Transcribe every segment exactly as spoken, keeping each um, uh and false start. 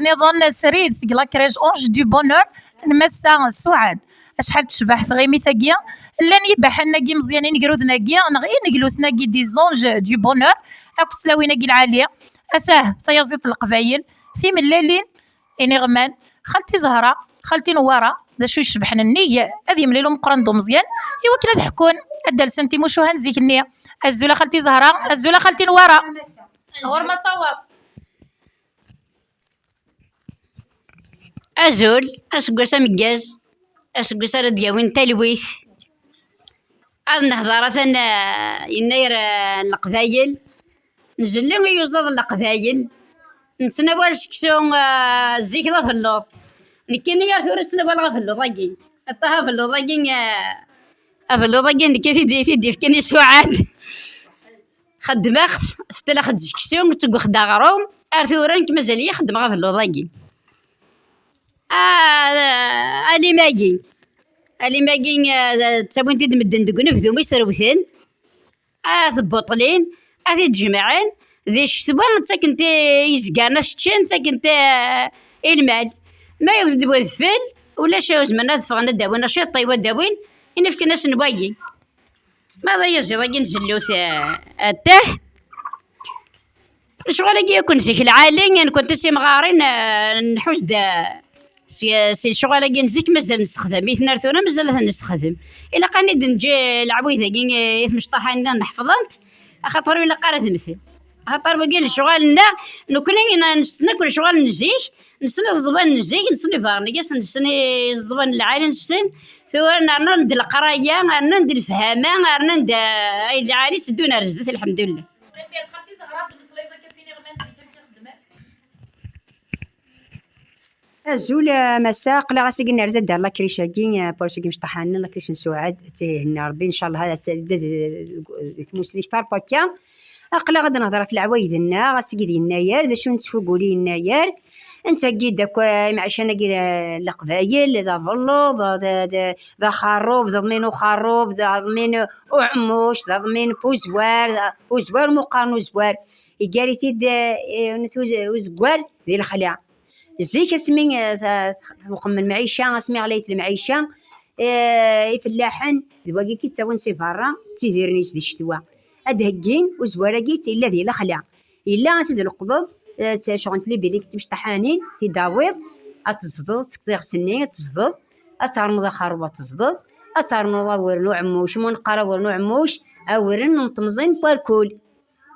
Nniḍen srid seg la crèche Ange du Bonheur n Massa Suɛad. Acḥal tecbeḥ tɣimit-agi! Llan yibaḥanen-agi imeẓyanen inegruden-agi neɣ ineglusen-agi des Anges du Bonheur akked tlawin-agi lɛali. Atah tayaziḍt n Leqbayel, timellalin, iniɣman, xalti Zehra, xalti Newwara, d acu icebḥen nnig ad yemlil umeqqran d umeẓyan i wakken ad ḥkun, ad d-alsen timucuha n zik-nni. Azul a xalti Zehra, azul a xalti Newwara. Ɣur-m asawaḍ. Azul, aseggas ameggaz, aseggas ara d-yawin talwit. Ad nehḍer atan, eh, yennayer, eh, n Leqbayel. Nzelli i yuẓaḍ n Leqbayel. Nettnawal seksu, eh, zik d abelluḍ. Nekkini ar tura ttnawaleɣ abelluḍ-agi. Aṭah abelluḍ-agi, eh, abelluḍ-agi nekk i t-id-, i t-id-yefkan i Suɛad. Xeddmeɣ-t, ftleɣ-d seksu, ttewweɣ-d aɣrum, ar tura nekk mazal-iyi xeddmeɣ abelluḍ-agi. Ah, alim-agi, alim-agi, ah, ttawin-t-id medden deg unebdu mi srewten, ah, tebbuṭlin, ad t-id-jemɛen, di ccetwa ttaken-t i yizgaren ad t-ččen, ttaken-t, ah, i lmal. Ma yewwet-d wedfel, ulac, zemren ad ffɣen ad d-awin aciṭ, iwa d-awin, ini fkan-asen wagi. Ma d ayaziḍ-agi n zellut, eh, attah. Lecɣal-agi yakk n zik lɛali, nekkenti d timɣarin, eh, nḥuz-d, eh, si, si lecɣal-agi n zik mazal nessexdam-iten ar tura, mazal ad ten-nessexdem. Ilaq ad ten-id-neǧǧ leɛwayed-agi, eh, i tmecṭaḥin-nni neḥfeḍent, axaṭer ur ilaq ara ad mmten. Axaṭer wagi lecɣal-nneɣ, nekkni nessen akk lecɣal n zik, nessen iẓeḍban n zik, nessen ibernyas, nessen iẓeḍban n lɛali, nessen. Tura nerna-d leqraya, rnan-d lefhama, rnan-d, eh, ay lɛali tteddun ar zdat, lḥemdullah. Azul a massa, aql-aɣ ass-agi nerza-d ar lakric-agi, eh, pour ceux qui mecṭaḥanen, lakric n Suɛad, ad tt-ihenna Rebbi, ncallah ad tt-, ad tt-, ad tmussel ktar n wakka. Aql-aɣ ad nehder ɣef leɛwayed-nneɣ, ass-agi d yennayer, d acu nettfugul i yennayer. Nettheggi-d akk, eh, imɛican-agi, eh, n Leqbayel, d abelluḍ, d, d, d axerrub, d aḍmin uxerrub, d aḍmin uɛemmuc, d aḍmin n uzwar, d uzwar meqqar n uzwar. Iggar-it-id, eh, eh, uzeggar di lexla. Zik asmi, eh, ta-, tqemm lmeɛica, asmi ɣlayet lmeɛica, eh, ifellaḥen d wagi i ttawin si berra, ttidiren yis di ccetwa. Ad d-heggin uzwar-agi yella di lexla. Yella ad t-id-leqḍeḍ, eh, ccɣel n tlibilit timecṭaḥanin, ti d-tawiḍ, ad teẓdeḍ, tekkeḍ iɣes-nni, ad teẓdeḍ, ad ternuḍ axerrub, ad teẓdeḍ, ad ternuḍ awren uɛemmuc, ma neqqar awren uɛemmuc, awren n temẓin n warkul.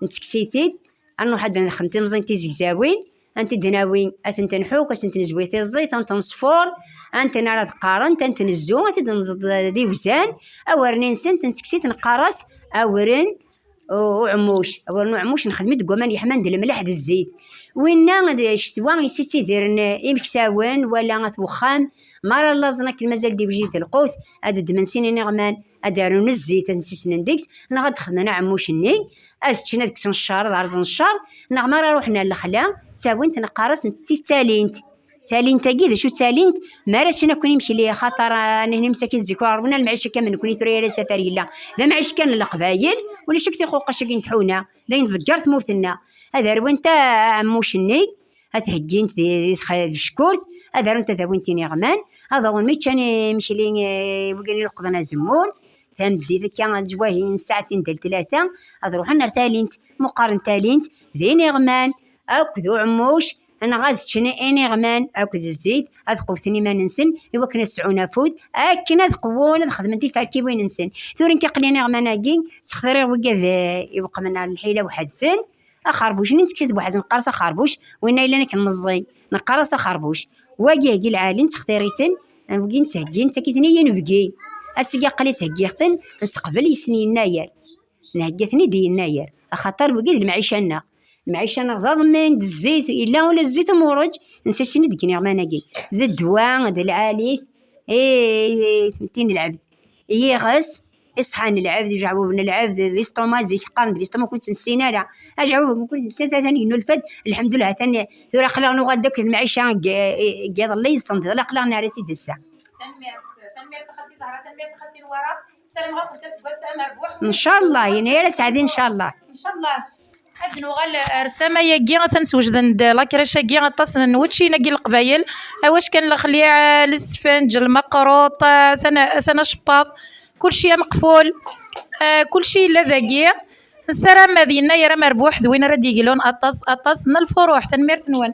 Nettekkes-it-id, ad nruḥ ad nexdem timẓin tizegzawin, ad tent-id-nawi, ad tent-nḥuk, ad tent-nezwi tiẓẓit, ad tent-nesfur, ad tent-nara ad qqarent, ad tent-nezzu, ad tent-id-nẓeḍ d iwzan, awren-nsent, nettekkes-it, neqqar-as awren u-, uɛemmuc. Awren uɛemmuc nexdem-it deg waman yeḥman d lemleḥ d zzit. Winna d ccetwa yessittidiren imeksawen, wala at wexxam, mi ara llaẓen akken mazal d iwjid lqut, ad ddmen sin iniɣman, ad d-rrun zzit, ad nsisnen deg-s, neɣ ad d-xedmen aɛemmuc-nni, ad ččen, ad kksen ccer, ad rẓen ccer, neɣ mi ara ruḥen ar lexla, ttawin-t, neqqar-as nettetti talint. Talint-agi, d acu d talint? Mi ara ččen akk imekli, axaṭer, ah, nehni msakit zik ur ṛwin ara lemɛic akka am nekni tura, yal asafar yella d amɛic kan n Leqbayel, ulac akk tiquqqac-agi n tḥuna, d ayen tḍegger tmurt-nneɣ. Ad rwint aɛemmuc-nni, ad t-heggint di, di txa-, di tcekkurt, ad arunt ad awint iniɣman, ad awen mi ččan imekli, eh, wigad ileqḍen azemmur, tameddit akka, leǧwahi n ssaɛtin d tlata, ad ruḥen ar talint, meqqar n talint, d iniɣman, akked uɛemmuc, neɣ ad ččen iniɣman akked zzit, ad qewwten iman-nsen i wakken ad sɛun afud, akken ad qewwen, ad xedmen tiferkiwin-nsen. Tura nekk aql-i iniɣman-agi, ttextiriɣ wigad, eh, iweqqmen ar lḥila weḥd-sen, axerbuc-nni nettekkes-it weḥd-s, neqqar-as axerbuc, winna yellan akken meẓẓi, neqqar-as axerbuc. Wagi-agi lɛali nettextir-iten, wigi nettheggi, nettak-iten i yinebgi. Ass-agi aql-i ttheggiɣ-ten, nesteqbel yes-sen yennayer. Nhegga-ten-id i yennayer, axaṭer wigi d lemɛica-nneɣ. Lemɛica-nneɣ d aḍmin, d zzit, yella ula d zzit umuṛeǧ, nessasen-id deg iniɣman-agi. D ddwa, d lɛalit, i, i tmetti n lɛebd. Yiɣes, iṣḥan n lɛebd, ijeɛbuben n lɛebd, d l'estomac, zik qqaren d l'estomac, ur tt-nessin ara. Ajeɛbub ur tt-nessin, atan yennulfa-d, lḥemdullah, atan tura aql-aɣ nuɣal-d akked lemɛica n, n, n yiḍelli, d ṣṣendiḍ, aql-aɣ nerra-tt-id ass-a. Tanemmirt, tanemmirt a xalti Zahra, tanemmirt a xalti Newwara. Ssarameɣ-akent aseggas amerbuḥ. Ncallah, yennayer aseɛdi, ncallah. Ncallah. Ad nuɣal ar tama-agi, atan swejden-d la crèche-agi aṭas n wuččiyen-agi n Leqbayel, awac kan lexliɛ, lesfenǧ, lmeqruṭ, atan, atan acebbaḍ, kulci ameqful, eh, kulci yella dagi. Nessaram ad yennayer amerbuḥ d win ara d-yeglun aṭas, aṭas n lfuruḥ. Tanemmirt-nwen.